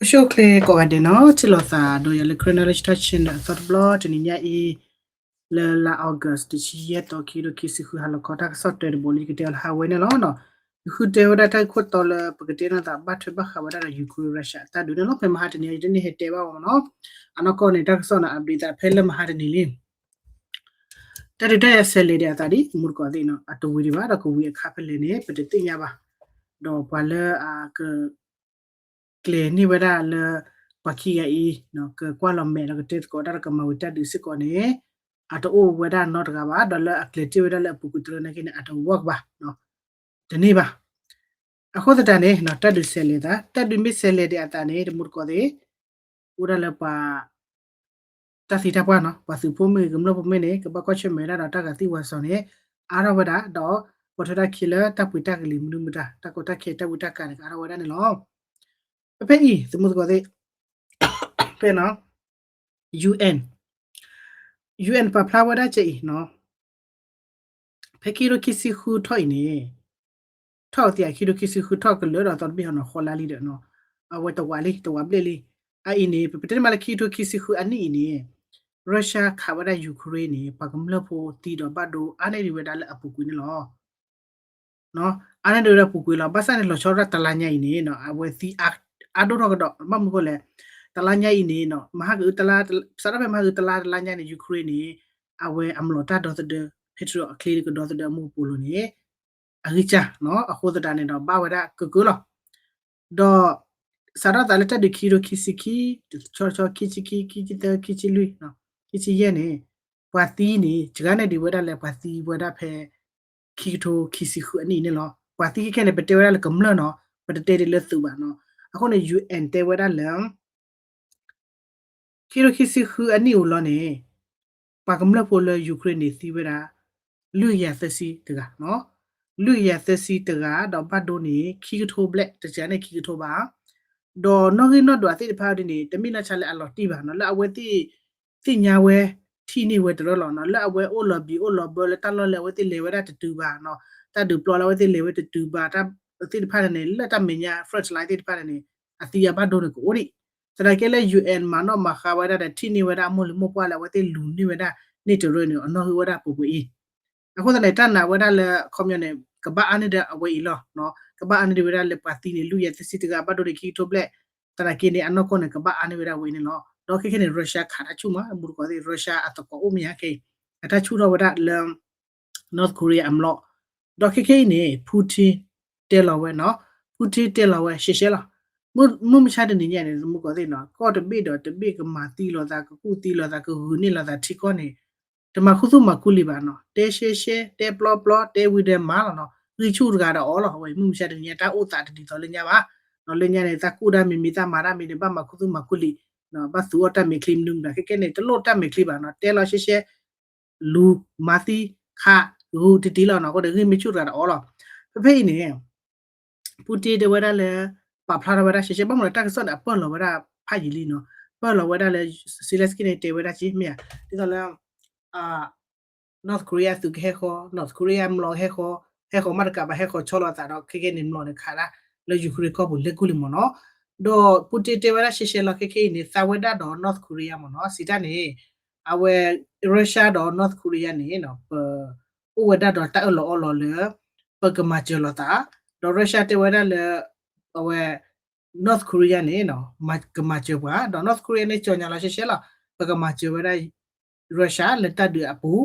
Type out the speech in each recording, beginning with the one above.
အိၣ်ဆူၣ်အိၣ်ချ့ကိးဂၤဒဲးနီၤ, ထံၣ်လိာ်သးဒီးယၤလၢ Karen Knowledge Talk Channel အသီတဘျီ တနံၤညါအံၤ လၢလါ August တဆံယဲၢ်သီ ခံကထိခံဆံဃု ဟါလီၤခီ တၢ်ကစီၣ်တၢတဘိလၢယကတဲအီၤလၢဟါဝဲန့ၣ်လီၤ. ယဃုတဲဝဲဒၣ်တၢ်ဂ့ၢ်ခိၣ်တီလၢပကတဲနီၢ်သး ဘၣ်ထွဲဘၣ်ဃးဝဲဒၣ်ဒီး Ukraine Russia အတၢ်ဒုးန့ၣ်လီၤ. ဖဲမဟါတနံၤအံၤ တန့ၢ်ဟဲတဲဘၣ်အီၤမ့ၢ်နီၤ, အနီၢ်ကီၢ်န့ၣ် တၢ်ကစီၣ်န့ၣ် update သးဖဲလၢမဟါတနံၤလံ တၢ်ဒုးတၢ်ယၤဆဲးလဲၤဒံးအသးဒ် မူတကိးသ့ၣ်နီၤ အတဝံၤဒံးဘၣ်ဒီး ကဝံၤအခါဖဲလဲၣ်န့ၣ် ပတသ့ၣ်ညါဘၣ်. ဒီးပှၤလၢအက ကျဲၤန့ၢ်ဝဲဒၣ်လၢ ပှၤခံဂၤအံၤ ကကွၢ်လီၤမဲာ်ဒီးကတဲသကိးတၢ်ဒီးကမၤဝံၤတၢ်ဒုးစ့ၢ်ကီးန့ၣ် အတအိၣ်ဝဲဒၣ်နီတဂၤဘၣ်, ဒီးလၢအကျဲၤတ့ၢ်ဝဲဒၣ်လၢအပူၤကွံာ်တရၢနာ်က့န့ၣ် အတ work ဘၣ်, တန့ၢ်ဘၣ်. အဃိသတးန့ၣ် တၢ်ဒုးဆဲးလဲၤသး တၢ်ဒုးမ့ၢ်ဆဲးလဲၤဒံးအသးန့ၣ် တမူတကိးသ့ၣ် အိၣ်ဒၣ်လၢပှၤ တၢ်သံတၢ်ပှၢ်နီၤ, ပှၤသုးဖိမ့ၢ်ဂ့ၤ ကမျၢၢ်ဖိမ့ၢ်ဂ့ၤန့ၣ် ကဘၣ်ကွၢ်ဆၢၣ်မဲာ်ဝဲဒၣ်ဒီးတၢ်ဂာ်သံဝၤစီၤန့ၣ် အါထီၣ်ဝဲဒၣ်ဒီး ပိာ်ထွဲတၢ်ခံးလၢတၢ်ပှ့ၤတၢ်ကလံၤမနုၤမတၤ တၢ်ကီတၢ်ခဲတၢ်ဝံတၢ်ကၤန့ၣ် ကအါထီၣ်ဝဲဒၣ်န့ၣ်လီၤ. ဖဲဖဲအံၤ သမူသကိးသ့ၣ် ဖဲနီၤ UN UN ပာ်ဖျါဝဲဒၣ်ကဲအံၤနီၤ ဖဲခံကထိခံဆံဃုထီၣ်အံၤန့ၣ် ထီၣ်သံအခံကထိခံဆံဃုထီၣ်ကလၢာ်ဒီးသီတဘ့ၣ်ဟီနီၤ ဃီလါလံဒီး အဝဲတဝးလံ တဝးဘျဲၣ်လံ. အအံၤန့ၣ် ပပတဲမးလၢခံကထိခံဆံဃုအနံၣ်အံၤန့ၣ် Russia ခးဝဲဒၣ် Ukraine န့ၣ် ပှၤကမျၢၢ်ဖိသံဒီးဘၣ်ဒိအါန့ၢ်ဒံးဝဲဒၣ်လၢအပူၤကွံာ်န့ၣ်လီၤ. အါန့ၢ်ဒံးဝဲဒၣ်ပူၤကွံာ်လီၤ. ဘၣ်ဆၣ်န့ၣ် လီၤဆီဒၣ်တလါညါအံၤန့ၣ် အဝဲသံအါဒိၣ်ထီၣ်ကဒီး ဘၣ်မနုၤဃိလဲၣ်, တလါညါအံၤန့ၣ် မဟါကအု စးထီၣ်ဖဲမဟါကအု တလါတလါညါန့ၣ် Ukraine န့ၣ် အဝဲအမျိာ်တၢ်ဒီသဒၢ Patriot အချ့ကဒီသဒၢအမူကပိာ်လိၤန့ၣ် အဂံၢ်စၢ် အဃိသတးန့ၣ်ဒီး ဘၣ်ဝဲဒၣ်ကကၢလီၤ. ဒီး စးထီၣ်သးလၢတၢ်ဒုးခံကထိခံဆံခံ တဆီဆီ ခံဆံခံ ခံဆံသၢ ခံဆံလွံၢ် ခံဆံယဲၢ်န့ၣ် ပှၤသံန့ၣ် စှၤန့ၢ်ဒံးဝဲဒၣ်လၢပှၤသံဝဲဒၣ်ဖဲ ခံကထိခံဆံဃုအနံၣ်န့ၣ်လီၤ. ပှၤသံခဲခဲန့ၣ် ပတဲဝဲဒၣ်လၢကမျၢၢ်နီၤ, ပတတဲဒ်လၢသုးဘၣ်နီၤ. အဃိန့ၣ် UN တဲဝဲဒၣ်လၢ ခံကထိခံဆံဃုအနံၣ်အိၣ်လီၤန့ၣ် ပှၤကမျၢၢ်ဖိလၢ Ukraine န့ၣ် သံဝဲဒၣ် လွံၢ်ကယၤသၢဆံတဂၤနီၤ, လွံၢ်ကယၤသၢဆံတဂၤ ဒီးဘၣ်ဒိန့ၣ် ခံကထိဘျဲၣ် တစှၤန့ၢ်ခံကထိဘၣ်. ဒီးနီၣ်ဂံၢ်နီၣ်ဒွးသ့ၣ်တဖၣ်ဒ်န့ၣ် တမ့ၢ်နီၢ်ဆါလၢအလီၤတံၢ်ဘၣ်နီၤ, လၢအဝဲသ့ၣ် သ့ၣ်ညါဝဲ ထံၣ်န့ၢ်ဝဲတရၢလီၤနီၤ, လၢအဝဲအိၣ်လီၤဘံးအိၣ်လီၤဘၢလၢတၢ်လီၢ်လၢအဝဲသ့ၣ်လဲၤဝဲဒၣ်တတုၤဘၣ်နီၤ, တၢ်ဒုးပျီလၢအဝဲသ့ၣ်လဲၤဝဲတတုၤဘၣ် တၢ်သ့ၣ်တဖၣ်န့ၣ် လၢတၢ်မဲာ်ညါ front line သ့ၣ်တဖၣ်န့ၣ် အသံအဘၣ်ဒိန့ၣ်ကအိၣ်ဒံး. သနာ်က့လၢ UN မၤနီၣ်မၤဃါဝဲဒၣ်ဒီးထံၣ်န့ၢ်ဝဲဒၣ်အမိၢ်လံၤမိၢ်ပှၢ်လၢအဝဲသ့ၣ်လူၤန့ၢ်ဝဲဒၣ်န့ၢ်တရၢန့ၣ် အနီၣ်ဂံၢ်အိၣ်ဝဲဒၣ်ပှဲၤပှဲၤအံၤ အဃိသတးန့ၣ် တၢ်နာ်ဝဲဒၣ်လၢအခီပညီန့ၣ် ကဘၣ်အါန့ၢ်ဒီးအဝဲအံၤလီၤ. ကဘၣ်အါန့ၢ်ဒံးဝဲဒၣ်လၢပှၤသံန့ၣ် လွံၢ်ကယၤသၢဆံတဂၤ ဘၣ်ဒိန့ၣ် ခံကထိဘျဲၣ်, သနာ်က့န့ၣ် အနီၢ်ကီၢ်န့ၣ် ကဘၣ်အါန့ၢ်ဝဲဒၣ်ဝဲအံၤန့ၣ်လီၤ. ဒီးခဲခဲန့ၣ် Russia ခးတၢ်ဆူၣ်မး မူတကိးသ့ၣ် Russia အသကိးအိၣ်မ့ၢ်ဧါခဲအံၤ အတၢ်ဆူၣ်ထီၣ်ဝဲဒၣ်လၢ North Korea အမျိာ်, ဒီးခဲခဲအံၤန့ၣ် Putin တဲလီၤဝဲနီၤ, Putin တဲလီၤဝဲရှဲရှဲလီၤ. မုၢ်မဆါတနံၤညါန့ၣ် မူတကိးသ့ၣ်နီၤ ကီၢ်တဘ့ၣ်ဒီးတဘ့ၣ်ကမၤသံလိာ်သး ကကူၣ်သံလိာ်သး ကဂုာ်န့ၢ်လိာ်သးထံကီၢ်န့ၣ် တမၤခူသူၣ်မၤခူလံာ်ဘၣ်နီၤ, တဲရှဲရှဲ တဲပျီပျီ တဲဝံၤဒီးမၤလီၤနီၤ, ဂံၢ်ဆူၣ်တဂၤဒီးအီၤလီၤ. အဝဲမုၢ်မဆါတနံၤညါ တၢ်အိၣ်သးတဒ်သိးလၢညါဘၣ်, ဒီးလၢညါန့ၣ် တၢ်ကူၣ်တၢ်မံၤမံၤ တၢ်မၤတၢ်မံၤန့ၣ် ဘၣ်မၤခူသူၣ်မၤခူလံာ်, ဘၣ်သူအီၣ်တၢ်မဲာ်ချံမနုၤမတၤ ခဲခဲန့ၣ် တလိၣ်တၢ်မဲာ်ချံဘၣ်နီၤ, တဲလီၤရှဲရှဲ လူၤမၤသံခး ဂုာ်တတံၢ်လီၤနီၤ, အဃိဒီးဂံၢ်မ့ၢ်ဆူၣ်တဂၤဒီးအီၤလီၤ. ဖဲဖဲအံၤန့ၣ် Putin တဲဝဲဒၣ်လၢ ပာ်ဖျါထီၣ်ဝဲဒၣ်ရှဲရှဲ ဘၣ်မနုၤလဲၣ် တၢ်ကစီၣ်န့ၣ် အပၢၢ်လီၤဝဲဒၣ်ဖးယံာ်လံနီၤ, ပၢၢ်လီၤဝဲဒၣ်လၢ Zelenskyy န့ၣ် တဲဝဲဒၣ်က့မ့ၢ်ဧါ, ဒ်သိးလၢ North Korea သုးကဟဲဃီ, North Korea မျိာ်ကဟဲဃီ, ဟဲဃီမးတကးဘၣ် ဟဲဃီဆီလီၤသးဒီး ခဲခဲန့ၣ် မျိာ်န့ၣ်ခးဒၣ်လၢ Ukraine ကီၢ်ပူၤလဲၤကူၣ်လံမ့ၢ်နီၤ. ဒီး Putin တဲဝဲဒၣ်ရှဲရှဲလီၤ ခဲခဲအံၤန့ၣ် သးဝဲဒၣ်ဒီး North Korea မ့ၢ်နီၤ, စံးတၢ်န့ၣ် အဝဲ Russia ဒီး North Korea န့ၣ် ပ အိၣ်ဝဲဒၣ်ဒီးတၢ်အၢၣ်လီၤအီလီၤလၢ ပကမၤစၢၤလိာ်သး, ဒီး Russia တဲဝဲဒၣ်လၢ အဝဲ North Korea န့ၣ် ကမၤစၢၤပှၤ, ဒီး North Korea န့ၣ် ကြေညာလီၤရှဲရှဲလီၤ, ပကမၤစၢၤဝဲဒၣ် Russia လၢတၢ်ဒုးအပူၤ,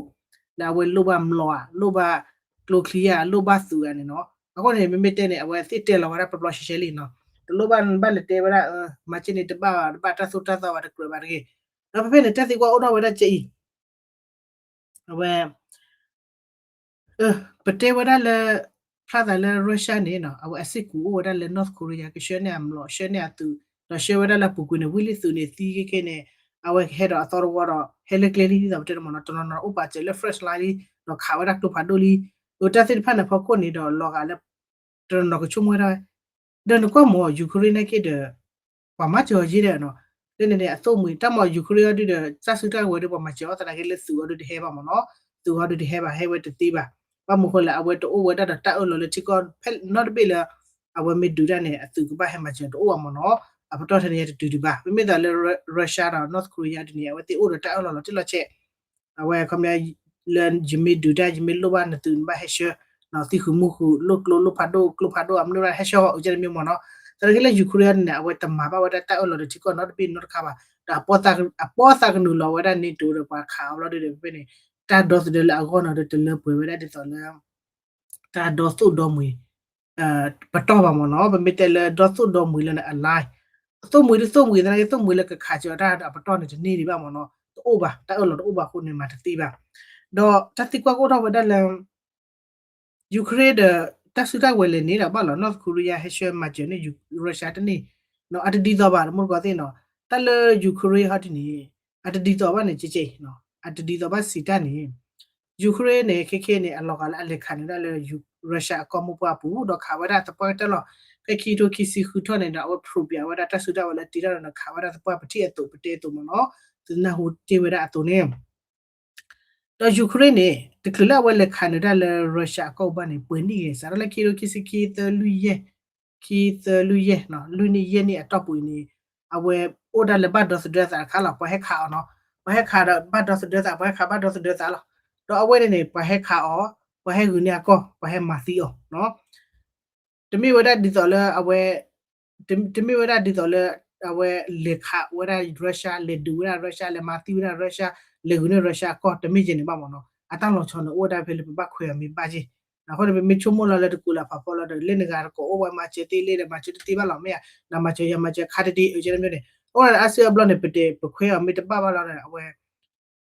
လၢအဝဲလိၣ်ဘၣ်မျိာ်ဧါ, လိၣ်ဘၣ်ကျိချံဧါ, လိၣ်ဘၣ်သုးဧါန့ၣ်နီၤ. အဃိန့ၣ် မ့မ့ၢ်တဲန့ၣ် အဝဲသ့ၣ်တဲလီၤဝဲဒၣ်ပျီပျီရှဲရှဲလံနီၤ, တလိၣ်ဘၣ်ဘၣ်လဲၤတဲဝဲဒၣ် မၤစ့န့ၣ်တဘၣ်ဘၣ်, တဘၣ်တၢ်သိၣ်တၢ်သီဘၣ် တကြၢးဘၣ်တဂ့ၤ. ဒီးဖဲဖဲန့ၣ် တၢ်သံကွၢ်အိၣ်ထီၣ်ဝဲဒၣ်ကဲအံၤ အဝဲ အၢ ပတဲဝဲဒၣ်လၢ ဖျါသးလၢ Russia န့ၣ်နီၤ အဝဲအစ့ၢ်ကီးအိၣ်ဝဲဒၣ်လၢ North Korea ကဆှၢန့ၢ်အမျိာ် ဆှၢန့ၢ်အသုး ဒီးဆှၢဝဲဒၣ်လၢအပူၤကွံာ်န့ၣ် ဝံလံသုးန့ၣ်သံခဲကဲန့ၣ် အဝဲကဟဲဒီးအသီတဝီဒီး ဟဲလၢကျဲလံ ဒ်သိးပတဲတမ့ၢ်နီၤ တနီၤနီၤအိၣ်ပာ်စၢၤလၢ front line လံ ဒီးခးဝဲဒၣ်ကျိဖးဒိၣ်လံ ဒီးတၢ်သ့ၣ်တဖၣ်န့ၣ်ဖီခိၣ်န့ၣ်ဒီးလီၤဂာ်လၢ တနီၤနီၤကဆိကမိၣ်ဝဲဒၣ် ဒီးနကွၢ်မ့ၢ် Ukraine နာ်က့ဒီး ပှၤမၤစၢၤအီၤယ့ၢ်ဒီးနီၤ လၢန့ၣ်န့ၣ် အသိၣ်မှံၤ တၢ်မ့ၢ် Ukraine အီၤဒုဒီး တၢ်စုတၢ်ကဝဲၤဒီး ပှၤမၤစၢၤအီၤသနာ်က့လၢသုးအီၤဒုတဟဲဘၣ်မ့ၢ်နီၤ သုးအီၤဒုတဟဲဘၣ် ဟဲဝဲတသ့ဘၣ် ဘၣ်မနုၤဃိလၢအဝဲတအိၣ်ဝဲဒၣ်ဒီးတၢ်အၢၣ်လီၤလၢထံကီၢ်ဖဲနီတဘ့ၣ်လၢ အဝဲမ့ၢ်ဒုးတၢ်န့ၣ် အသုးကဘၣ်ဟဲမၤစၢၤတအိၣ်ဘၣ်မ့ၢ်နီၤ အပတီၢ်ထဲန့ၣ်ယတတုၤဒံးဘၣ် မ့မ့ၢ်သးလၢ Russia ဒီး North Korea ဒ်န့ၣ် အဝဲသ့ၣ်အိၣ်ဒီးတၢ်အၢၣ်လီၤလီၤတံၢ်လီၤဆဲး အဝဲခီပညီ လၢယမ့ၢ်ဒုးတၢ် ယမ့ၢ်လိၣ်ဘၣ်နသုးနဘၣ်ဟဲဆှၢ သံဃုာ်မူဃုာ် လိၣ်ကျိလိၣ်ဖးဒိၣ် ကျိဖးဒိၣ်အမနုၤဘၣ်ဟဲဆှၢအီၤ အကဲတမံၤမ့ၢ်နီၤ သနာ်က့လၢ Ukraine န့ၣ် အဝဲတမၤဘၣ်ဝဲဒၣ်တၢ်အၢၣ်လီၤဒီးထံကီၢ်နီတဘ့ၣ်နီတခါဘၣ် ဒီးအပီသးကနုာ်လီၤဝဲဒၣ် NATO ဒီးပှၤခးအီၤဘျီဒုဒီးဖဲန့ၣ် တၢ်ဒီသဒၢလၢအဂီၢ်နီၤဒီးတလၢပှဲၤဝဲဒၣ်ဒ်သိးလၢ တၢ်ဒီသိၣ်ဒီမှံၤ ပတီၢ်ဘၣ်မ့ၢ်နီၤ ပမ့ၢ်တဲလၢဒီသိၣ်ဒီမှံၤလၢန့ၣ် အလါ သိၣ်မှံၤတသိၣ်မှံၤသနာ်က့ သိၣ်မှံၤလၢကခးစၢၤတၢ်အပတီၢ်န့ၣ်တန့ၢ်ဒံးဘၣ်မ့ၢ်နီၤ တအိၣ်ဘၣ် တၢ်အၢၣ်လီၤတအိၣ်ဘၣ်အဃိန့ၣ်မၤတသ့ဘၣ် ဒီးတၢ်သံကွၢ်ကအိၣ်ထီၣ်ဝဲဒၣ်လၢ Ukraine ဒီး တၢ်စုတၢ်ဝဲၤလဲၤန့ၣ်ဒီးဘၣ်လီၤ North Korea ဟဲဆှၢမၤစၢၤန့ၣ် Russia တန့ၢ် အတဒ်သိးဘၣ် တမူတကိးသ့ၣ်နီၤ တၢ်လၢ Ukraine ဟီဒ်န့ၣ် အတဒ်သိးဘၣ်န့ၣ် ကကဲအံၤ အတဒ်သိးဘၣ်စံးတၢ်န့ၣ် Ukraine န့ၣ် ခဲခဲန့ၣ် အလီၤဂာ်လၢအလဲၤခးန့ၢ်ဝဲဒၣ်လၢ Russia အကီၢ်မိၢ်ပှၢ်အပူၤ ဒီးခးဝဲဒၣ်သပှၢ်ကတၢၢ်လီၤ ဖဲခံကထိခံဆံဃုထီၣ်န့ၣ်ဒီး အဝဲ prove ဝဲဒၣ်တၢ်စုတၢ်ဝဲၤလၢတ့ထီၣ်န့ၣ်ဒီး ခးဝဲဒၣ်သပှၢ်ပထံၣ်အသိး ပတဲအသိးမ့ၢ်နီၤ သုနၢ်ဟူတ့ၢ်ဝဲဒၣ်အသိးန့ၣ် ဒီး Ukraine န့ၣ် တချုးလၢအဝဲလဲၤခးနုာ်တၢ်လၢ Russia အကီၢ်ပူၤဘၣ်န့ၣ် ပှဲၤနံၣ်ဂ့ၤ စးထီၣ်လၢခံကထိခံဆံခံ သၢလွံၢ်ယဲၢ် ခံသၢလွံၢ်ယဲၢ် လွံၢ်နံၣ်ယဲၢ်နံၣ်အတီၢ်ပူၤအံၤန့ၣ် အဝဲအိၣ်ဒၣ်လၢဘၣ်ဒီသဒၢသးတခါလီၤ ပှၤဟဲခးအီၤနီၤ ပှၤဟဲခးဒီးဘၣ်ဒီသဒၢသး ပှၤဟဲခးဘၣ်ဒီသဒၢသးလီၤ ဒီးအဝဲန့ၣ်န့ၣ် ပှၤဟဲခးအီၤ ပှၤဟဲဂုာ်န့ၢ်အကီၢ် ပှၤဟဲမၤသံအီၤ တမ့ၢ်ဝဲဒၣ်ဒ်သိးလၢအဝဲ တမ့ၢ်ဝဲဒၣ်ဒ်သိးလၢ အဝဲလဲၤခးဝဲဒၣ် Russia လဲၤဒုးဝဲဒၣ် Russia လဲၤမၤသံဝဲဒၣ် Russia လဲၤဂုာ်န့ၢ် Russia အကီၢ် တမ့ၢ်ကဲန့ၣ်ဘၣ်မ့ၢ်နီၤ အတၢ်လီၤဆီန့ၣ်အိၣ်ဝဲဒၣ်ဖဲလၢပဘၣ်ခွဲးအီၤမ့ၢ်ဘၣ်က့ၢ် အဃိန့ၣ် ပမ့ၢ်ဆိကမိၣ်လီၤလၢတကူးလၢဖးဖီလီၤဒီး လၢနဂၤတကိးအိၣ်ဝဲမၤစၢၤသ့လံဒီး မၤစၢၤတသ့ဘၣ်လီၤ မ့ၢ်ဧါ နမၤစၢၤယၤမၤစၢၤခါတဒံး အကဲန့ၣ်မ့ၢ်န့ၣ် အဃိန့ၣ် အါစုအါဘျီန့ၣ် ပတဲပခွဲးအီၤမ့ၢ်တဘၣ်ဘၣ်လီၤဒီး အဝဲ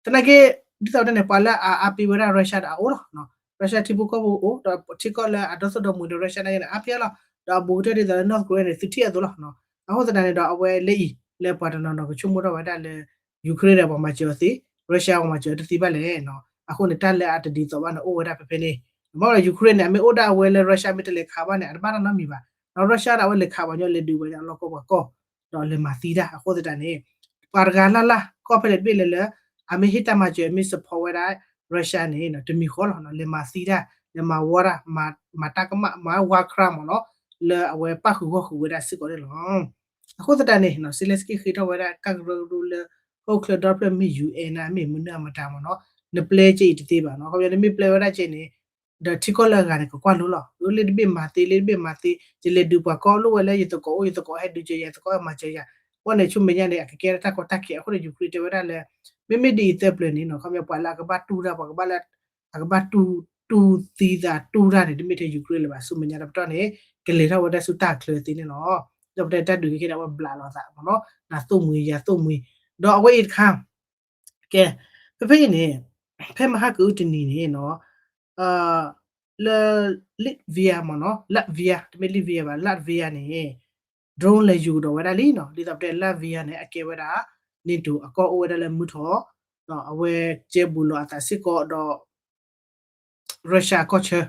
သနာ်က့ ဒ်သိးပတဲန့ၣ် ပှၤလၢအအါပ့ၤဝဲဒၣ် Russia ဒီးအအိၣ်လီၤ Russia ထံဖိကီၢ်ဖိအိၣ် ဒီးထံကီၢ်လၢအဒီသိၣ်ဒီမှံၤဒီး Russia နာ်က့န့ၣ် အါပ့ၤလီၤ ဒီးအဘူးကတၢၢ်ဒ်သိးလၢ North Korea န့ၣ် သုထံၣ်အသိးလီၤ အဃိသတးန့ၣ်ဒီး အဝဲလၢအံၤ လၢပှၤတနီၤနီၤကဆိကမိၣ်ထီၣ်ဝဲဒၣ်လၢ Ukraine ဒီးပှၤမၤစၢၤအီၤသ့ Russia ပှၤမၤစၢၤအီၤတသ့ဘၣ်လဲၣ် အဃိန့ၣ် တၢ်လၢအတဒ်သိးဘၣ်န့ၣ် အိၣ်ဝဲဒၣ်ဖဲဖဲန့ၣ် မ့ၢ်လၢ Ukraine န့ၣ် အမ့ၢ်အိၣ်ဒၣ်အဝဲလၢ Russia မ့ၢ်တလဲၤခးဘၣ်န့ၣ် အတဘၣ်တၢ်နီတမံၤဘၣ် ဒီး Russia ဒီးအဝဲလဲၤခးပှၤညီ လဲၤဒုးပှၤညီအလီၢ်ကီၢ်ပှၤကီၢ် ဒီးလဲၤမၤသံတၢ် အဃိသတးန့ၣ် ပှၤတဂၤလၢ်လၢ် ကီၢ်ဖဲလဲၣ်တဘ့ၣ်လဲၣ်လၢ အမ့ၢ်ဟ့ၣ်တၢ်မၤစၢၤ မ့ၢ် support ဝဲဒၣ် Russia န့ၣ် တမံၤဃီလီၤ လဲၤမၤသံတၢ် လဲၤမၤဝီတၢ် မၤတၢ်ကမၣ် မၤ war crime မ့ၢ်နီၤ လၢအဝဲပၣ်ဃုာ်ဂီၢ်ဃုာ်ဝဲဒၣ်စ့ၢ်ကီးန့ၣ်လီၤ. အဃိသတးန့ၣ် Zelenskyy ဃ့ထီၣ်ဝဲဒၣ်တၢ်ကရၢကရိလၢ ဟီၣ်ခိၣ်ချၢဒီဖျၢၣ်မ့ၢ် ယူၣ်အဲၣ် န့ၣ် မ့ၢ်မနုၤအမတၤမ့ၢ်နီၤ နပျဲကဲအံၤတသ့ဘၣ်နီၤ ခီပညီ နမ့ၢ်ပျဲဝဲဒၣ်ကဲန့ၣ် ဒီးထံကီၢ်လၢအဂၤန့ၣ် ကကွၢ်လိလီၤ လၢတဘ့ၣ်မၤသ့ လၢတဘ့ၣ်မၤသ့ ယလဲၤဒုးပှၤကီၢ် လိၣ်ဝဲလၢယသကိးအိၣ် ယသကိးဟဲဒုးစၢၤယၤ ယသကိးဟဲမၤစၢၤယၤ အဃိန့ၣ် ဆူမဲာ်ညါန့ၣ် အကကဲတၢ်ကီတၢ်ခဲ အဃိန့ၣ် Ukraine တဲဝဲဒၣ်လၢ မ့မ့ၢ်ဒ်အံၤသၢပျၢၤန့ၣ်နီၤ ခီပညီ ပှၤလၢအကဘၣ်တူၢ်တၢ် ပှၤကဘၣ်လၢ အကဘၣ်တူၢ် တူၢ်သံသးတူၢ်တၢ်န့ၣ် တမ့ၢ်ထဲ Ukraine လၢၤဘၣ် ဆူမဲာ်ညါတပတီၢ်န့ၣ် ကလဲၤထီၣ်ဝဲဒၣ်ဆူတၢ်ချၢသ့န့ၣ်လီၤ. ဒီးပတဲတၢ်ဒုးကဲန့ၣ် အဝဲဘျးလိာ်သးမ့ၢ်နီၤ နသိၣ်မှံၤယၤသိၣ်မှံၤ ဒီးအဝဲအံၤတခါ ကဲ ဖဲဖဲအံၤန့ၣ် ဖဲမဟါကအုတနံၤန့ၣ်နီၤ လၢ Latvia မ့ၢ်နီၤ Latvia တမ့ၢ် Latvia ဘၣ် Latvia န့ၣ် drone လဲၤယူၤကဒီးဝဲဒၣ်လံနီၤ ဒ်သိးပတဲ Latvia န့ၣ် အကဲဝဲဒၣ် NATO အကီၢ်အိၣ်ဝဲဒၣ်လၢမုၢ်ထီၣ် အဝဲကဲဘူးလိာ်အသးစ့ၢ်ကီးဒီး Russia အကီၢ်ဆၢ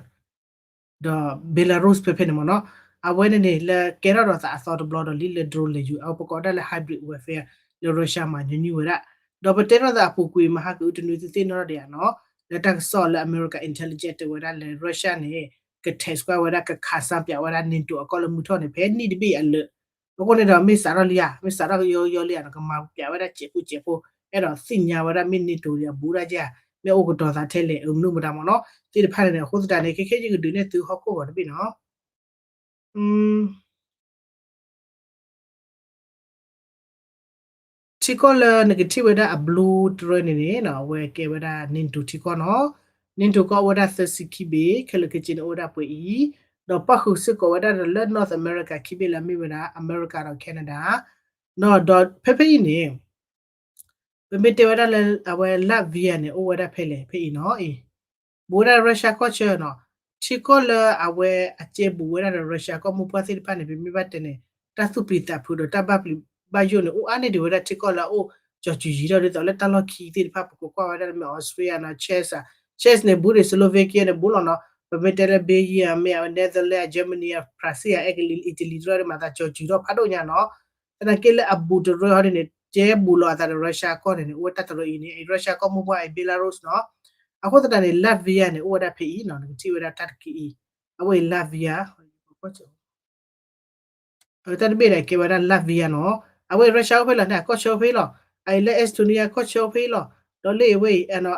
ဒီး Belarus ဖဲဖဲန့ၣ်မ့ၢ်နီၤ အဝဲန့ၣ်န့ၣ် လၢကဲထီၣ်ဒီးသးအသီတဘျီဒီးလံ လၢ drone လဲၤယူၤ အဝဲပကိးဒၣ်လၢ hybrid warfare လၢ Russia မၤညီနုၢ်ဝဲဒၣ် ဒီးပတဲထီၣ်သးအပူၤကွံာ် မဟါကအုတနွံသုသ့ၣ်နီၣ်ထီၣ်ဒံးဧါနီၤ လၢတၢ်ကစီၣ်လၢ America intelligence တဲဝဲဒၣ်လၢ Russia န့ၣ် က test ကွၢ်ဝဲဒၣ် ကခးစၢ်ပၠးဝဲဒၣ် NATO အကီၢ်လၢမုၢ်ထီၣ်န့ၣ် ဖဲနံၣ်တဘ့ၣ်အလၢာ် အဃိန့ၣ်ဒီး မ့ၢ်စးထီၣ်လံဧါ မ့ၢ်စးထီၣ်ကယီကယီလံဧါနီၤ ကမၤပၠးဝဲဒၣ်စဲးဖိစဲးဖိ အဲၣ်ဒိးသ့ၣ်ညါဝဲဒၣ်မ့ၢ် NATO န့ၣ် အဘူးဒၣ်ကဲဧါ မ့ၢ်အိၣ်ကတီၤသးထဲလဲၣ် အမနုၤမတၤမ့ၢ်နီၤ သ့ၣ်တဖၣ်န့ၣ် အဃိသတးန့ၣ် ခဲခဲယကဒုးနဲၣ်သုဟီၣ်ခိၣ်ဂီၤတဘ့ၣ်နီၤ ထံကီၢ်လၢနကထံၣ်ဝဲဒၣ်အ blue တရၢန့ၣ်န့ၣ် အဝဲကဲဝဲဒၣ် NATO ထံကီၢ်နီၤ NATO ကီၢ်အိၣ်ဝဲဒၣ်သၢဆံခံဘ့ၣ် ခဲလၢာ်ခဲဆ့န့ၣ်အိၣ်ဝဲဒၣ်ပှဲၤအံၤ ဒီးပၣ်ဃုာ်စ့ၢ်ကီးဝဲဒၣ်ဒီးလၢ North America ခံဘ့ၣ်လၢအမ့ၢ်ဝဲဒၣ် America ဒီး Canada ဒီးဖဲဖဲအံၤန့ၣ် ပမ့ၢ်တဲဝဲဒၣ်လၢအဝဲ Latvia န့ၣ် အိၣ်ဝဲဒၣ်ဖဲလဲၣ် ဖဲအံၤနီၤအံၤ ဘူးဝဲဒၣ် Russia ကီၢ်ဆၢနီၤ ထံကီၢ်လၢအဝဲအကဲဘူးဝဲဒၣ်ဒီး Russia ကီၢ်မိၢ်ပှၢ်သ့ၣ်တဖၣ်န့ၣ် ပမ့ၢ်ဘၣ်တဲန့ၣ် တၢ်သူၣ်ပျံၤသးဖုးဒီးတၢ်ဘၣ်ပျံၤဘၣ်ယိၣ်န့ၣ် အိၣ်အါန့ၢ်ဒံးဝဲဒၣ်ထံကီၢ်လၢအအိၣ်ကၠီၤစူၤယံၤထီၣ် ဒ်သိးလၢတၢ်လီၢ်ခံသ့ၣ်တဖၣ် ပကကွၢ်ဝဲဒၣ်လၢမ့ၢ် Austria နီၤ Czech နီၤ Czech န့ၣ် ဘူးဒံး Slovakia န့ၣ် ဘူးလီၤနီၤ ပမ့ၢ်တဲလၢ Belgium မ့ၢ် Netherlands Germany France Italy တရၢန့ၣ် မၤသးကၠီၤစူၤထီၣ်ဖးဒိၣ်ညါနီၤ သနာ်က့လၢအဘူးတရၢဟီဒ်န့ၣ် ကဲဘူးလီၤအသးဒီး Russia ကီၢ်န့ၣ်န့ၣ် အိၣ်ဝဲတၢ်တရၢအံၤန့ၣ် Russia ကီၢ်မိၢ်ပှၢ်အံၤ Belarus နီၤ အဃိသတးန့ၣ် Latvia န့ၣ် အိၣ်ဝဲဒၣ်ဖဲအံၤနီၤ နကထံၣ်ဝဲဒၣ်တၢ်တက့ၢ်အံၤ အဝဲအံၤ Latvia တၢ်တဘ့ၣ်န့ၣ် ကဲဝဲဒၣ် Latvia နီၤ အဝဲ Russia အိၣ်ဖဲလီၤန့ၣ် အကီၢ်ဆၢအိၣ်ဖဲလီၤ အအံၤလၢ Estonia ကီၢ်ဆၢအိၣ်ဖဲလီၤ ဒီးလၢအဝဲအံၤ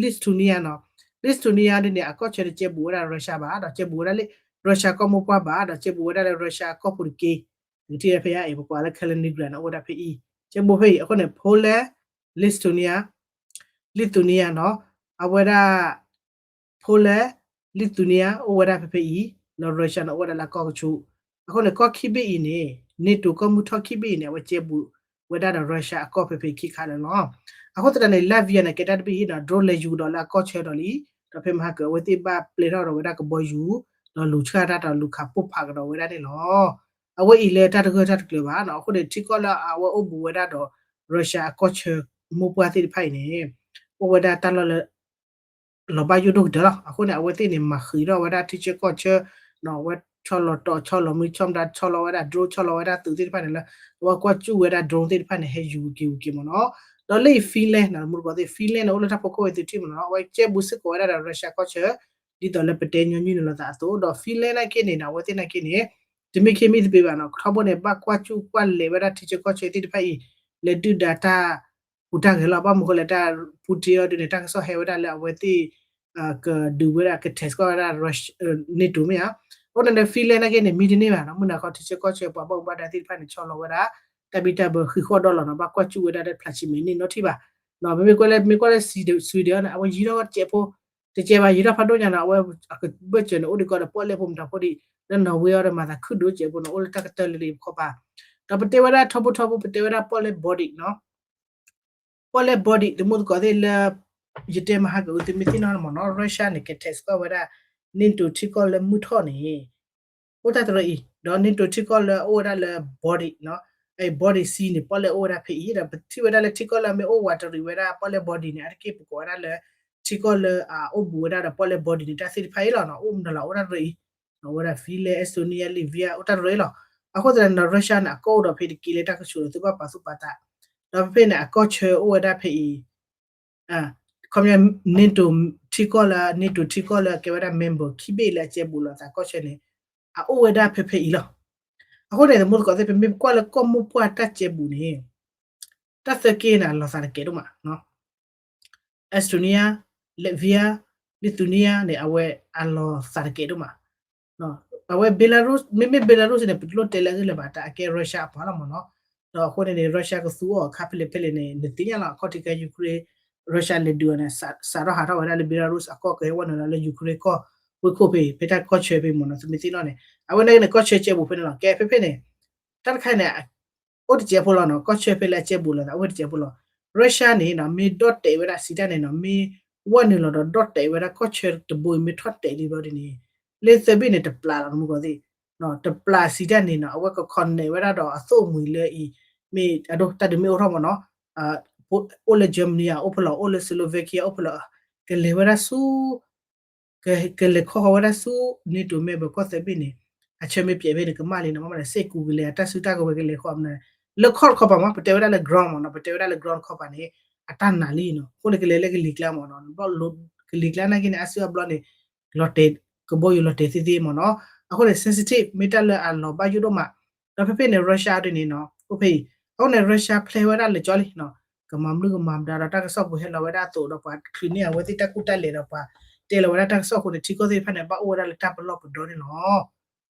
Lithuania နီၤ Lithuania ဒ်န့ၣ် အကီၢ်ဆၢန့ၣ် ကဲဘူးဝဲဒၣ် Russia ဘၣ် ဒီးကဲဘူးဝဲဒၣ်လၢ Russia ကီၢ်မိၢ်ပှၢ်ဘၣ် ဒီးကဲဘူးဝဲဒၣ်လၢ Russia ကီၢ်ပူၤတက့ၢ် နကထံၣ်ဝဲဖဲအံၤ ပကွၢ်လၢ Kaliningrad န့ၣ် အိၣ်ဝဲဒၣ်ဖဲအံၤ ကဲဘူးဖဲအံၤ အဃိန့ၣ် Poland Lithuania Lithuania နီၤ အဝဲဒၣ် Poland Lithuania အိၣ်ဝဲဒၣ်ဖဲဖဲအံၤ ဒီး Russia န့ၣ် အိၣ်ဝဲဒၣ်လၢအကီၢ်ကဆူး အဃိန့ၣ် ကီၢ်ခံဘ့ၣ်အံၤန့ၣ် NATO ကီၢ်မုၢ်ထီၣ်ခံဘ့ၣ်အံၤန့ၣ် အဝဲကဲဘူးဝဲဒၣ်ဒီး Russia အကီၢ်ဖဲဖဲခံခါလၢာ်လီၤ အဃိသတးန့ၣ် Latvia န့ၣ် ကဲတၢ်တဘ့ၣ်အံၤနီၤ drone လဲၤယူၤကဒီးလၢအကီၢ်ဆၢဒီးလံ ဒီးဖဲမဟါကၢၤ အဝဲသ့ၣ်ဘၣ်ပျဲထီၣ်ဒီးဝဲဒၣ်ကဘီယူၤ ဒီးလူၤဆှၣ်တၢ်ဒီးလူၤခးပိၢ်ဖးကဒီးဝဲဒၣ်န့ၣ်လီၤ အဝဲအံၤလၢတၢ်တဂၢၢ်တၢ်တကျၢၤဘၣ်နီၤ အဃိန့ၣ် ထံကီၢ်လၢအဝဲအိၣ်ဘူးဝဲဒၣ်ဒီး Russia အကီၢ်ဆၢမိၢ်ပှၢ်သ့ၣ်တဖၣ်အံၤန့ၣ် အိၣ်ဝဲဒၣ်တၢ်လီၢ်လၢ လီၤဘၣ်ယိၣ်ဒိၣ်ကတၢၢ်လီၤ အဃိန့ၣ် အဝဲသ့ၣ်န့ၣ် မၤဃံးထီၣ်ဝဲဒၣ်ထံဆၢကီၢ်ဆၢ နီၤ အဝဲဆီလီၤတီၤဆီလီၤမုၢ်ဆီမတၤဆီလီၤဝဲဒၣ် drone ဆီလီၤဝဲဒၣ်သုးသ့ၣ်တဖၣ်န့ၣ်လၢ အဝဲကွၢ်စူၣ်ဝဲဒၣ် drone သ့ၣ်တဖၣ်န့ၣ် ဟဲယူၤက့ၤဝံၤက့ၤမ့ၢ်နီၤ ဒီးလၢအံၤ Finland နီၤ မူတကိးသ့ၣ် Finland န့ၣ် အိၣ်လၢတၢ်ဖီခိၣ်ဝဲသုထံၣ်မ့ၢ်နီၤ အဝဲကဲဘူးစ့ၢ်ကီးဝဲဒၣ်ဒီး Russia ကီၢ်ဆၢ ဒ်သိးလၢပတဲညီနုၢ်န့ၢ်လိာ်သးအသိး ဒီး Finland နာ်က့န့ၣ်နီၤ အဝဲသ့ၣ်နာ်က့န့ၣ် တမ့ၢ်ခ့မ့ၢ်တပ့ၤဘၣ်နီၤ ထီဘိန့ၣ် ဘၣ်ကွၢ်စူၣ်ကွၢ်လဲၤဝဲဒၣ်ထံဆၢကီၢ်ဆၢသ့ၣ်တဖၣ်အံၤ လဲၤဒုၣ်ဒါတၢ်ဟူးတၢ်ဂဲၤလီၤ ဘၣ်မနုၤဃိလဲၣ် တၢ် Putin အီၤဒ်န့ၣ် တၢ်ကစီၣ်ဟဲဝဲဒၣ်လၢအဝဲသ့ၣ် ကဒုးဝဲဒၣ် က test ကွၢ်ဝဲဒၣ် NATO မ့ၢ်ဧါ အဃိန့ၣ် Finland နာ်က့န့ၣ် မံတန့ၢ်ဘၣ်နီၤ မုၢ်နၤခီထံဆၢကီၢ်ဆၢပှၤဘၣ်မူဘၣ်ဒါသ့ၣ်တဖၣ်န့ၣ် ဆီလီၤဝဲဒၣ် တၢ်ဘံၣ်တၢ်ဘၢဃံးဃီၣ်ဒီလီၤနီၤ ဘၣ်ကွၢ်စူၣ်ဝဲဒၣ်လၢဖျးဆံမဲာ်နံၣ်နီၢ်ထံၣ်ဘၣ် မ့မ့ၢ်ကွၢ်လၢ မ့ၢ်ကွၢ်လၢ Sweden န့ၣ် အဝဲယံၤထီၣ်တစဲးဖိ တစဲးဘၣ် ယံၤထီၣ်ဖးဒိၣ်ညါနီၤ အဝဲအကဘၢၣ်စၢၤန့ၣ် အိၣ်ဒံးကီးဒီးပီၣ်လဲၣ်ဖိမတၤဖိဒံး လၢ Norway အီၤဒီးမၤသးခုၣ်ဒိၣ်စဲးဖိနီၤ အိၣ်လၢတၢ်ကတၢၢ်လၢယဖိခွါပၤ ဒီးပတဲဝဲဒၣ်ထီဘိထီဘိ ပတဲဝဲဒၣ်ပီၣ်လဲၣ် Baltic နီၤ ပီၣ်လဲၣ် Baltic တမူတကိးသ့ၣ်လၢ ယတဲမဟါကၢၤဝံၤသုမ့ၢ်သ့ၣ်နီၣ်မ့ၢ်နီၤ Russia န့ၣ် က test ကွၢ်ဝဲဒၣ် NATO ထံကီၢ်လၢမုၢ်ထီၣ်န့ၣ် အိၣ်တၢ်တရၢအံၤ ဒီး NATO ထံကီၢ်လၢအအိၣ်ဝဲဒၣ်လၢ Baltic နီၤ Baltic Sea န့ၣ် ပီၣ်လဲၣ်အိၣ်ဝဲဒၣ်ဖဲအံၤ ဒီးပထံၣ်ဝဲဒၣ်လၢထံကီၢ်လၢအမ့ၢ်အိၣ်ဝးတရံးဝဲဒၣ်ပီၣ်လဲၣ် Baltic န့ၣ် အါတက့ၢ်ပကိးဝဲဒၣ်လၢ ထံကီၢ်လၢအအိၣ်ဘူးဝဲဒၣ်ဒီးပီၣ်လဲၣ် Baltic န့ၣ် တၢ်သ့ၣ်တဖၣ်အံၤလီၤနီၤ အိၣ်မနုၤလီၤ အိၣ်တၢ်တရၢအံၤ အိၣ်ဝဲဒၣ် Finland Estonia Latvia အိၣ်တၢ်တရၢအံၤလီၤ အဃိသတးန့ၣ် Russia န့ၣ် အကီၢ်အိၣ်ဒီးဖဲတက့ၢ်လၢတၢ်ကဆူးဒီးသုဘၣ်ပာ်သူၣ်ပာ်သး ဒီးဖဲဖဲန့ၣ် အကီၢ်ဆၢအိၣ်ဝဲဒၣ်ဖဲအံၤ ခီပညီ NATO ထံကီၢ်လၢ NATO ထံကီၢ်လၢအကဲဝဲဒၣ် member ခံဘ့ၣ်လၢအကဲဘူးလိာ်သးကီၢ်ဆၢန့ၣ် အအိၣ်ဝဲဒၣ်ဖဲဖဲအံၤလီၤ. အဃိန့ၣ် တမူတကိးသ့ၣ် ပမ့ၢ်ကွၢ်လၢကီၢ်မိၢ်ပှၢ်တၢ်ကဲဘူးန့ၣ် တၢ်သၢက့န့ၣ် အလီၤသးတကဲဒိၣ်မး Estonia Latvia Lithuania န့ၣ် အဝဲအလီၤသးတကဲဒိၣ်မး အဝဲ Belarus မ့မ့ၢ် Belarus န့ၣ် ပတလိၣ်တဲလၢအဂ့ၢ်လၢၤဘၣ် တၢ်အကဲ Russia အပှၤလီၤမ့ၢ်နီၤ ဒီးအဃိန့ၣ်န့ၣ် Russia ကသူအီၤအခါဖဲလဲၣ်ဖဲလဲၣ်န့ၣ် နသ့ၣ်ညါလီၤ အခီၣ်ထံးခဲ Ukraine Russia လဲၤဒုးအီၤန့ၣ် စးထီၣ်ဟးထီၣ်ဝဲဒၣ်လၢ Belarus အကီၢ်ကဟဲဝဲနုာ်လီၤလၢ Ukraine ကီၢ်ဝ့ၢ်ခိၣ်ဖဲ ဖဲတၢ်ကီၢ်ဆၢဖဲမ့ၢ်နီၤ သုမ့ၢ်သ့ၣ်နီၣ်န့ၣ် အဝဲန့ၣ်န့ၣ် ကီၢ်ဆၢကဲဘူးဖဲန့ၣ်လီၤ ကဲဖဲဖဲန့ၣ် တၢ်တခါန့ၣ် အိၣ်တစဲးဖိလီၤနီၤ ကီၢ်ဆၢဖဲလၢအကဲဘူးလိာ်သး အိၣ်ဝဲတစဲးဖိလီၤ Russia န့ၣ်နီၤ မ့ၢ်ဒီၣ်တဲာ်ဝဲဒၣ်စံးတၢ်န့ၣ်နီၤ မ့ၢ်ဝဲနုာ်လီၤဒီးဒီၣ်တဲာ်ဝဲဒၣ်ကီၢ်ဆၢတဘိအံၤ မ့ၢ်ထီၣ်တဲာ်လံဘျီဒ်န့ၣ် လၢသၢဘ့ၣ်န့ၣ် တပျးလီၤ တမူတကိးသ့ၣ် တပျးစံးတၢ်န့ၣ်နီၤ အဝဲက connect ဝဲဒၣ်ဒီးအသိၣ်အမှံၤလၢအံၤ မ့ၢ်အဒိ တၢ်ဒုးမ့ၢ်အိၣ်ထီၣ်မ့ၢ်နီၤ အိၣ်လၢ Germany အိၣ်ဖဲလဲၣ် အိၣ်လၢ Slovakia အိၣ်ဖဲလဲၣ် ကလဲၤဝဲဒၣ်ဆူ ကလဲၤခီဃီၤဝဲဒၣ်ဆူ NATO member ကီၢ်သၢဘ့ၣ်န့ၣ် အဆၢမ့ၢ်ပျဲးဖဲန့ၣ် ကမၣ်လံနီၤ မ့ၢ်မ့ၢ်န့ၣ် စ့ၢ်ကီးကလဲၤ အတၢ်စုတၢ်ကဝဲၤကလဲၤဃီၤမ့ၢ်န့ၣ် လၢ ခီၣ်တခီပၤမ့ၢ် ပတဲဝဲဒၣ်လၢ ground မ့ၢ်နီၤ ပတဲဝဲဒၣ်လၢ ground တခီပၤန့ၣ် အတၢ်နာ်လံနီၤ အဃိန့ၣ် ကလဲၤလၢကလံၤကျါမ့ၢ်နီၤ ကလံၤကျါနာ်က့န့ၣ် အါစုအါဘျီန့ၣ် လီၤတဲာ် ကဘီယူၤလီၤတဲာ်သ့သ့မ့ၢ်နီၤ အဃိန့ၣ် sensitive မ့ၢ်တၢ်လၢအလီၤဘၣ်ယိၣ်ဒိၣ်မး ဒီးဖဲဖဲန့ၣ် Russia ဒ်န့ၣ်နီၤ အိၣ်ဖဲအံၤ အဃိန့ၣ် Russia ဖျဲဝဲဒၣ်လၢကၠီလံနီၤ ကမၤမနုၤကမၤမတၤဒီးတၢ်ကစီၣ်ပူၤဟဲလီၤဝဲဒၣ်အသိးဒီးပှၤချုးန့ၢ်အဝဲသ့ၣ်တၢ်ကူၣ်တၢ်လဲၤဒီးပှၤတဲလီၤဝဲဒၣ်တၢ်ကစီၣ်အဃိန့ၣ် ထံကီၢ်သ့ၣ်တဖၣ်န့ၣ် ဘၣ်အိၣ်ဝဲဒၣ်လၢတၢ်ပလီၢ်ပဒီန့ၣ်လီၤ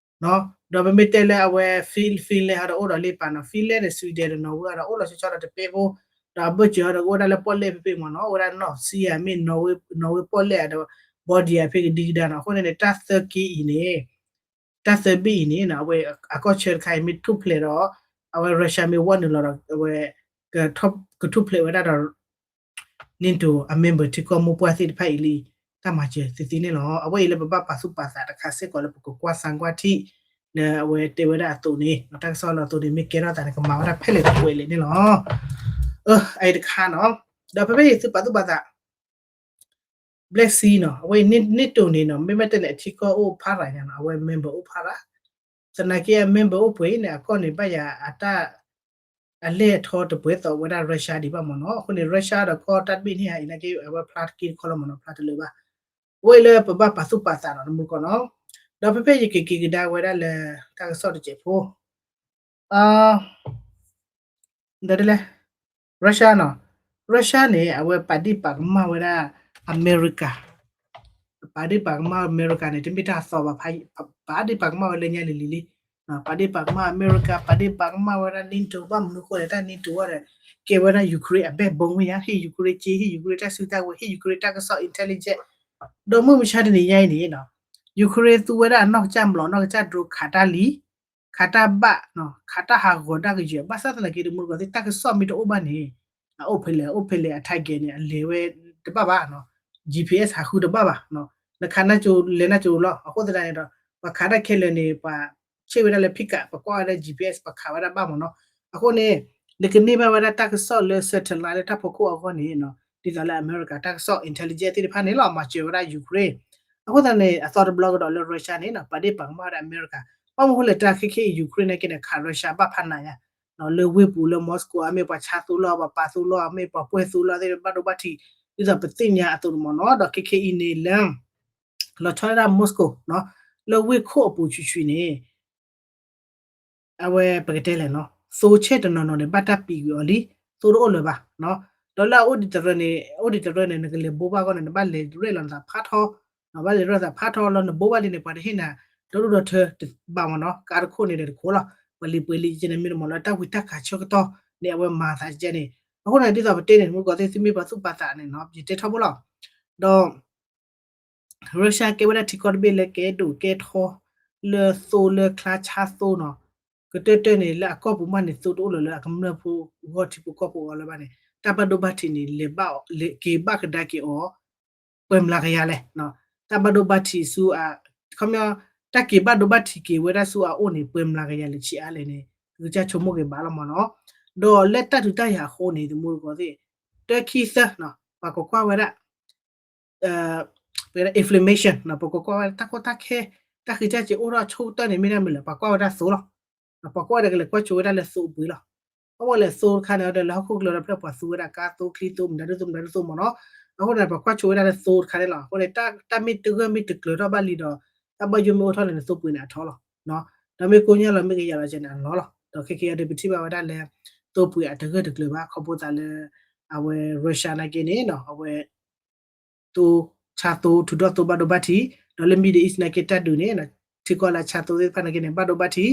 ဒီးပမ့ၢ်တဲလၢအဝဲ Fin- Finland ဟီဒီးအိၣ်ဒီးလ့ပာ်နီၤ Finland န့ၣ် Sweden ဒီး Norway ဟီဒီးအိၣ်လီၤဆီဆီဒီးတပဲဖိ ဒီးအဘၢၣ်စၢၤဟီဒီးကအိၣ်ဒၣ်လၢပီၣ်လဲၣ်ဖဲဖဲမ့ၢ်နီၤ အိၣ်ဝဲဒၣ် North Sea မ့ၢ် Norway ပီၣ်လဲၣ်ဒီး Baltic ဖဲကဒံကဒါနီၤ အဃိန့ၣ်န့ၣ် တၢ်သၢက့အံၤန့ၣ် တၢ်သၢဘ့ၣ်အံၤန့ၣ်နီၤ အဝဲအကီၢ်ဆၢတခါအံၤ မ့ၢ်ထူၣ်ဖျဲးဒီး အဝဲ Russia မ့ၢ်ဝဲနုာ်လီၤဒီး အဝဲ ကထူၣ်ဖျဲးဝဲဒၣ်ဒီး NATO အ member ထံကီၢ်မိၢ်ပှၢ်သ့ၣ်တဖၣ်အံၤလံ တၢ်မၤစၢၤသ့သ့န့ၣ်လီၤ. အဝဲအံၤလၢပဘၣ်ပာ်သူၣ်ပာ်သးတခါစ့ၢ်ကီးလၢပကကွၢ်ဆန်းကွၢ်ထံ လၢအဝဲတဲဝဲဒၣ်အသိးန့ၣ် တၢ်ကစီၣ်လၢအသိးန့ၣ် မ့ၢ်ကဲထီၣ်သးန့ၣ် ကမၤဝဲဒၣ်ဖဲလဲၣ်တပှဲၤလဲၣ်န့ၣ်လီၤ. အအံၤတခါနီၤ, ဒီးဖဲဖဲအံၤသုပာ်သူၣ်ပာ်သး Black Sea နီၤ, အဝဲ NATO န့ၣ်နီၤ မ့မ့ၢ်တဲန့ၣ် အထံကီၢ်အိၣ်ဖးရၤညါနီၤ, အဝဲ member အိၣ်ဖးရၤ, သနာ်က့ member အိၣ်ပှဲၤအံၤန့ၣ် အကီၢ်န့ၣ်ဘၣ်ယၤအတၢ် အလဲၢ်အထီတပှဲၤသိးဝဲဒၣ် Russia ဒံးဘၣ်မ့ၢ်နီၤ. အဃိန့ၣ် Russia ဒီးကီၢ်တၢ်တဘ့ၣ်န့ၣ် အံၤနာ်က့ အဝဲဖျါတက့ၢ်တခီလီၤမ့ၢ်နီၤ, ဖျါတလၢာ်ဘၣ်. အဝဲအံၤလၢပဘၣ်ပာ်သူၣ်ပာ်သးနီၤ တမူတကိးနီၤ. ဒီးဖဲဖဲယက့ၤက့ၤကဒါဝဲဒၣ်လၢ တၢ်ကစီၣ်တစဲးဖိ ဒီးဒ်လဲၣ် Russia နီၤ, Russia န့ၣ် အဝဲပာ်ဒ့ၣ်ပာ်ကမၣ်ဝဲဒၣ် အမဲရကၤ, ပာ်ဒ့ၣ်ပာ်ကမၣ်အမဲရကၤန့ၣ် တမ့ၢ်တၢ်သီဘၣ်, ပာ်ဒ့ၣ်ပာ်ကမၣ်ဝဲလၢညါလံၤလံၤလံ, ပာ်ဒ့ၣ်ပာ်ကမၣ်အမဲရကၤ, ပာ်ဒ့ၣ်ပာ်ကမၣ်ဝဲဒၣ် NATO ဘၣ်မနုၤအဃိလဲၣ် တၢ် NATO ဝဲဒီး ကဲဝဲဒၣ် Ukraine အ backbone ဝဲယါ, ဟ့ၣ် Ukraine စ့, ဟ့ၣ် Ukraine တၢ်စုတၢ်ဝဲ, ဟ့ၣ် Ukraine တၢ်ကစီၣ် intelligence ဒီးမုၢ်မဆါတနံၤညါအံၤန့ၣ် Ukraine သူဝဲဒၣ်အနီၢ်ကစၢ်မျိာ် နီၢ်ကစၢ် drone ခးတၢ်လံ, ခးတၢ်ဘၣ်, ခးတၢ်ဟးဂီၤတၢ်ကယဲၢ်, ဘၣ်ဆၣ်သနာ်က့ တမူတကိးသ့ၣ် တၢ်ကစီၣ်မ့ၢ်တအိၣ်ဘၣ်န့ၣ် အအိၣ်ဖဲလဲၣ် အအိၣ်ဖဲလဲၣ် အ target န့ၣ် အလဲၤဝဲတဘၣ်ဘၣ်, GPS ဟးဃုတဘၣ်ဘၣ်, နခးနၢ်ကၠိလဲၤနၢ်ကၠိလီၤ. အဃိသတးန့ၣ်ဒီး ပှၤခးတၢ်ခဲလၢာ်န့ၣ် ပှၤဆ့ၣ်ဝဲဒၣ်လၢ pickup ပကွၢ်ဝဲဒၣ် GPS ပခးဝဲဒၣ်ဘၣ်မ့ၢ်နီၤ. အဃိန့ၣ် နကန့ၢ်ဘၣ်ဝဲဒၣ်တၢ်ကစီၣ်လၢ satellite လၢတၢ်ဖီခိၣ်အဂီၢ်န့ၣ် ဒ်သိးလၢအမဲရကၤတၢ်ကစီၣ် intelligence သ့ၣ်တဖၣ်န့ၣ်လီၤ မၤစၢၤဝဲဒၣ် Ukraine. အဃိသတးန့ၣ် အသီတဘျီကဒီးလၢ Russia န့ၣ် ပာ်ဒ့ၣ်ပာ်ကမၣ်ဝဲဒၣ်အမဲရကၤ, ဘၣ်မနုၤအဃိလဲၣ် တၢ်ခဲခဲအံၤ Ukraine နာ်က့န့ၣ် ခး Russia ဘၣ်ဖးနးညါ လၢဝ့ၢ်ပူၤလၢ Moscow အမ့ၢ်ပှၤဆါသိလီၤ ပှၤပာ်သိလီၤ အမ့ၢ်ပှၤပှဲၢ်သိလီၤသ့ၣ်တဖၣ် ဘၣ်ဒိဘၣ်ထံး ဒ်သိးပသ့ၣ်ညါအသိးန့ၣ်မ့ၢ်နီၤ. ဒီးခဲခဲအံၤန့ၣ်လၢ လီၤဆီဒၣ်တၢ် Moscow လၢဝ့ၢ်ခိၣ်အပူၤဆံးဆံးန့ၣ် အဝဲပကတဲလဲၣ်နီၤ သိဆဲၣ်တနီၤနီၤန့ၣ် ဘၣ်တၢ်ပံာ်ကွံာ်အီၤလံ, သိတအိၣ်လၢၤဘၣ်. ဒီးလၢအအိၣ်ဒံးတရၢန့ၣ် အိၣ်ဒံးတရၢန့ၣ် နကလဲၤဘိဘၣ်အဂီၢ်န့ၣ် နဘၣ်လဲၤရဲၣ်လီၤနသးဖးထီ, ဘၣ်လဲၤရဲၣ်သးဖးထီလီၤ နဘိဘၣ်လံန့ၣ် ပှၤတဟ့ၣ်နၤ ဒီဒူၣ်ဒီထၢတဘၣ်မ့ၢ်နီၤ, ကါတခိၣ်န့ၣ်ဒီးတခိၣ်လီၤ, ပှၤလံၤပှဲၤလံ ယကန့ၣ်မ့ၢ်တမ့ၢ်လၢတၢ်ဝံတၢ်ကၤဆၢကတီၢ်န့ၣ် အဝဲမၤသးကဲန့ၣ်. အဃိန့ၣ် ဒ်သိးပတဲန့ၣ် မုၢ်ကီၢ်သ့ၣ် သုမ့ၢ်ပှၤသူၣ်ပာ်သးန့ၣ်နီၤ ယတဲထီဘိလီၤ. ဒီး Russia ကဲဝဲဒၣ်ထံကီၢ်တဘ့ၣ်လၢကဲဒိၣ်ကဲထီ လၢသိလၢချါဆါသိနီၤ, ကတၢၢ်တၢၢ်န့ၣ် လၢအကီၢ်ပူၤမးန့ၣ် သိတအိၣ်လၢၤလၢအကမျၢၢ်ဖိဂီၢ်ထံဖိကီၢ်ဖိအဂီၢ်လၢၤဘၣ်န့ၣ် တၢ်ဘၣ်ဒိဘၣ်ထံးန့ၣ် လဲၤဘၣ်က့ၤဘၣ်ကဒါက့ၤအီၤ ပှဲၤမျးကယၤလဲၣ်, တၢ်ဘၣ်ဒိဘၣ်ထံးဆူအ ခီပညီ တၢ်က့ၤဘၣ်ဒိဘၣ်ထံးက့ၤဝဲဒၣ်ဆူအအိၣ်န့ၣ် ပှဲၤမျးကယၤလဲၣ်ဆံးအါလဲၣ်န့ၣ် သုကစၢ်ဆိကမိၣ်က့ၤဘၣ်လီၤမ့ၢ်နီၤ. ဒီးလၢတၢ်ဒုးတၢ်ယၤအဃိန့ၣ် တမူတကိးသ့ၣ် တၢ်ခံသၢ ပှၤကကွၢ်ဝဲဒၣ် ပကတဲ inflammation ပကကွၢ်ဝဲဒၣ်တၢ်ကီတၢ်ခဲ တၢ်ဃံးတၢ်စ့ၤအိၣ်ထီၣ်ဆိကတၢၢ်န့ၣ် မ့ၢ်ဒၣ်မနုၤလဲၣ် ပှၤကွၢ်ဝဲဒၣ်သိလီၤ. ပှၤကွၢ်ဝဲဒၣ်ကလဲၤကွၢ်ဆိဝဲဒၣ်လၢသိအပှ့ၤလီၤ. အဝဲလဲၤသိတခါန့ၣ်ဒီး လၢဟီၣ်ခိၣ်ချၢဒီးဖျၢၣ်ပှၤသူဝဲဒၣ်ကါသိချံသိမနုၤဒ်သိမနုၤဒ်သိမ့ၢ်နီၤ. အဃိန့ၣ် ပှၤကွၢ်ဆိဝဲဒၣ်လၢသိတခါန့ၣ်လီၤ. အဃိန့ၣ် တၢ်မ့ၢ်တဂၢၢ်မ့ၢ်တကျၢၤထီၣ်ဘၣ်လံဒီး တၢ်ဘၣ်ယိၣ်မ့ၢ်အိၣ်ထီၣ်န့ၣ် သိပှ့ၤန့ၣ်အထီလီၤ. ဒီးမ့ၢ်ကိညၢ်လီၤမ့ၢ်ကယၤလီၤကဲန့ၣ်အလီၤလီၤ. ဒီးခဲကဲအံၤဒီး ပထံၣ်ဘၣ်ဝဲဒၣ်လၢ သိပှ့ၤအတဂၢၢ်တကျၢၤဘၣ် ခီဖျိသးလၢ အဝဲ Russia နာ်က့န့ၣ် အဝဲ သိ ဆါသိ ထုးထီၣ်သိဘၣ်ဒိဘၣ်ထံး, ဒီးလၢ Middle East နာ်က့တၢ်ဒုးန့ၣ် ထံကီၢ်လၢဆါသိသ့ၣ်တဖၣ်နာ်က့န့ၣ် ဘၣ်ဒိဘၣ်ထံး,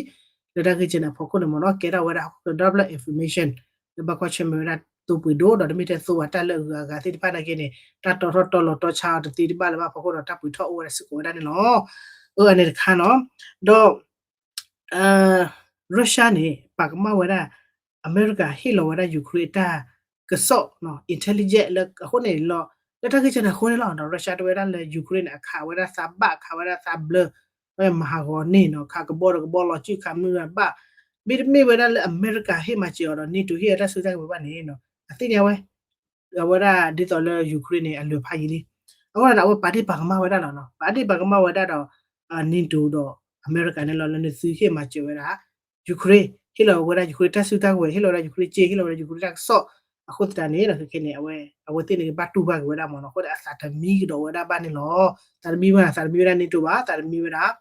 လၢတၢ်ဂ့ၢ်ကဲန့ၣ်အဖီခိၣ်န့ၣ်မ့ၢ်နီၤ ကဲထီၣ်ဝဲဒၣ်ဟီၣ်ခိၣ်ဒီဖျၢၣ် information လၢဘၣ်ကွၢ်ဆၢၣ်မဲာ်ဝဲဒၣ်သိပှ့ၤဒိၣ် ဒီးတမ့ၢ်ထဲသိဝဲတၢ်လၢအဂၤအဂၤသ့ၣ်တဖၣ်နာ်က့န့ၣ် တၢ်တီထီၣ်တီလီၤတီဆါအီၤတသ့တဘၣ်လၢၤဘၣ်အဖီခိၣ်ဒီးတၢ်ပှ့ၤထီၣ်အိၣ်ဝဲဒၣ်စ့ၢ်ကီးဝဲဒၣ်န့ၣ်လီၤ. အၢ အန့ၣ်တခါနီၤ, ဒီး Russia န့ၣ် ပာ်ကမၣ်ဝဲဒၣ် အမဲရကၤဟ့ၣ်လီၤဝဲဒၣ် Ukraine အတၢ်ကစီၣ် intelligence လၢအဃိန့ၣ်လီၤ, လၢတၢ်ဂ့ၢ်ကဲန့ၣ်အဃိန့ၣ်လီၤ Russia တဲဝဲဒၣ်လၢ Ukraine န့ၣ် အခးဝဲဒၣ်သးဘၣ် အခးဝဲဒၣ်သးဘျၢ မၤဟးဂီၤန့ၢ်နီၤ ခးကဘီဒီးကဘီလီၤစုခးမုၢ်ဘၣ်, မ့တမ့ၢ်ဝဲဒၣ်လၢအမဲရကၤဟ့ၣ်မၤစၢၤအီၤဒီး NATO ဟ့ၣ်အတၢ်စုတၢ်ကဝဲၤဘၣ်န့ၣ် အသ့ၣ်ညါဝဲ အဝဲဒၣ်ဒ်သိးလၢ Ukraine န့ၣ် အလၢာ်ဖးယံာ်လံ. အဃိန့ၣ် အဝဲပာ်ဒ့ၣ်ပာ်ကမၣ်ဝဲဒၣ်လီၤနီၤ, ပာ်ဒ့ၣ်ပာ်ကမၣ်ဝဲဒၣ်ဒီး NATO ဒီးအမဲရကၤန့ၣ်လီၤ လၢနသုဟ့ၣ်မၤစၢၤဝဲဒၣ် Ukraine, ဟ့ၣ်လီၤဝဲဒၣ် Ukraine တၢ်စုတၢ်ကဝဲၤ, ဟ့ၣ်လီၤဝဲဒၣ် Ukraine စ့, ဟ့ၣ်လီၤဝဲဒၣ် Ukraine တၢ်ကစီၣ်, အဃိသတးန့ၣ် ခဲကဲန့ၣ် အဝဲသ့ၣ်န့ၣ်ကဘၣ်တူၢ်ဘၣ်က့ၤဝဲဒၣ်မ့ၢ်နီၤ, အဃိဒီးအသးတမံကဒီးဝဲဒၣ်ဘၣ်န့ၣ်လီၤ. သးတမံဘၣ်, သးတမံဝဲဒၣ် NATO ဘၣ်, သးတမံဝဲဒၣ်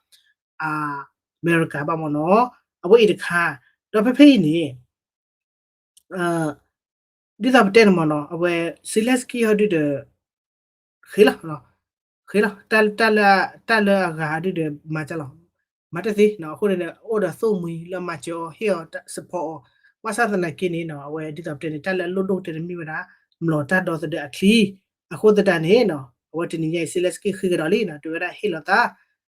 အမဲရကၤဘၣ်မ့ၢ်နီၤ, အဝဲအံၤတခါ, ဒီးဖဲဖဲအံၤန့ၣ် ဒ်သိးပတဲန့ၣ်မ့ၢ်နီၤ, အဝဲ Zelenskyy ဟီဒုဒီး ဃ့လီၤ, ဃ့လီၤ, တၢ်လၢအဂၤဒုဒီး မၤတၢ်လီၤ, မၤတၢ်သ့, အဃိန့ၣ် အိၣ်ဒီးသိၣ်မှံၤလၢမၤစၢၤအီၤ ဟ့ၣ်အီၤ support အီၤ, ဘၣ်ဆၣ်သနာ်က့န့ၣ်နီၤ အဝဲဒ်သိးပတဲန့ၣ် တၢ်လၢအလိၣ်ဒိၣ်ကတၢၢ်န့ၣ်မ့ၢ်ဝဲဒၣ် မျိာ်တၢ်ဒီသဒၢအချံ, အဃိသတးန့ၣ်နီၤ အဝဲတနံၤညါအံၤ Zelenskyy ဃ့ကဒီးလံနီၤ, တဲဝဲဒၣ်ဟ့ၣ်လီၤသး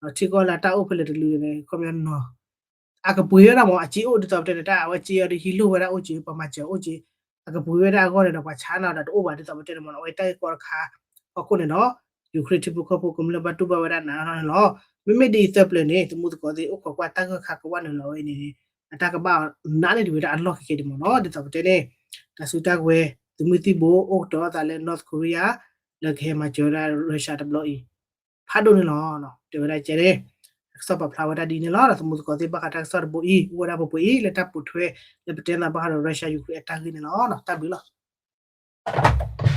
ထံကီၢ်လၢတၢ်အိၣ်ဖဲလဲၣ်တကလုာ်န့ၣ် ခီပညီနီၤ အကပှ့ၤဝဲဒၣ်မ့ၢ် အစ့အိၣ်ဒ်သိးပတဲန့ၣ် တၢ်အဝဲစ့အီၤဒီးဟံးလိၢ်ဝဲဒၣ်အိၣ်စ့ ပှၤမၤစၢၤအိၣ်စ့, အကပှ့ၤဝဲဒၣ်အဂီၢ်န့ၣ်ဒီး ပှၤဆါနီၤဒီးတအိၣ်ဘၣ်ဒ်သိးပတဲန့ၣ်မ့ၢ်နီၤ, အဝဲတၢ်ဂ့ၢ်ကီတခါ ဟီၣ်ခိၣ်န့ၣ်ဒီး Ukraine ထံဖိကီၢ်ဖိကမျၢၢ်ဘၣ်တူၢ်ဘၣ်ဝဲဒၣ်နးအါထီၣ်န့ၣ်လီၤ. မ့မ့ၢ်ဒ်အံၤသၢပျၢၤန့ၣ် သမူသကိးသ့ၣ်အိၣ်ခိးကွၢ်တၢ်ဂၢၢ်ခါကဝၢ်နုာ်လီၤဝဲအံၤန့ၣ် အတၢ်ကဘၣ်နးန့ၢ်ဒံးဝဲဒၣ်အလီၢ်ခဲကဲဒံးမ့ၢ်နီၤ. ဒ်သိးပတဲန့ၣ် တၢ်စုတၢ်ကဝဲၤ သုးမုၢ်သံၣ်ဘိအိၣ်ကတီၤအသးလၢ North Korea လၢကဟဲမၤစၢၤဝဲဒၣ် Russia တဘျီအံၤ ဖးဒိၣ်န့ၣ်လီၤ. တဲဝဲဒၣ်ကဲန့ၣ် ကစီၣ်ပာ်ဖျါဝဲဒၣ်ဒ်န့ၣ်လီၤ. ဒီးသမူသကိးသ့ၣ်ဘၣ်ဃးတၢ်ကစီၣ်တဘိအံၤ အိၣ်ဝဲဒၣ်ပှဲၤပှဲၤအံၤ လၢတၢ်ပိာ်ထွဲ လၢပတဲသးဘၣ်ဃးဒီး Russia Ukraine အတၢ်ဂ့ၢ်န့ၣ်လီၤ. တၢ်ဘျုးလီၤ.